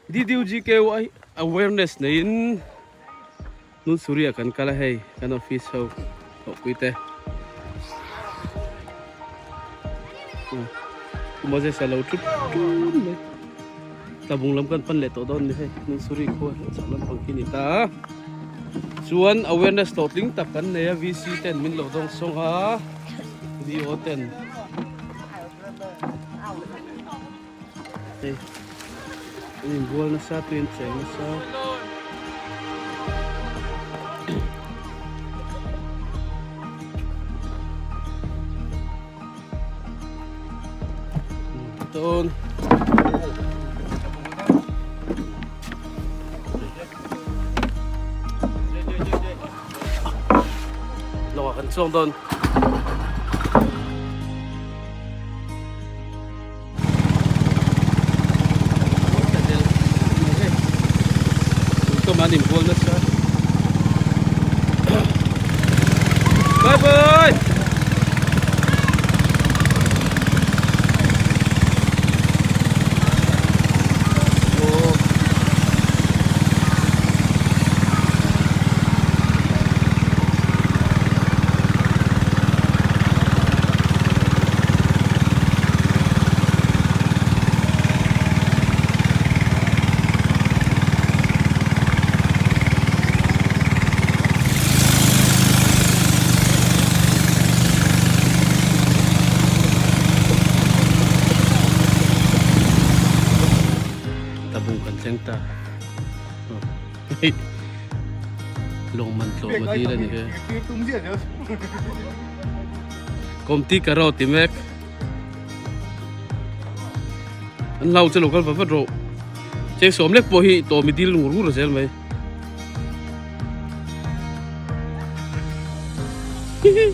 DDUGKY awareness neiin Nunsuri ah kan kal a hei kan office ho thawhpui te Pu Moses a lo thut tun mai Tlabung lam kan pan leh tawh dawn ni hei Nunsuri khua chhak lampang khi a ni ta a chuan awareness hlawhtling tak kan nei a VC ten min lo dawng sawng a DO ten Hei an inbual nasa tui an cheng nasa. Tawn. Lawngah kan chuang dawn. Tuma an inbual nasa. Bye bye. Oh. Tabung kan thleng ta. Lawng man tlawh ma dil a ni he. Komti ka ro ti mek. An hlau chu lo kal vat vat rawh. Cheng sawm lek pawh hi tawmi dil ngur ngur zel mai. Hihi.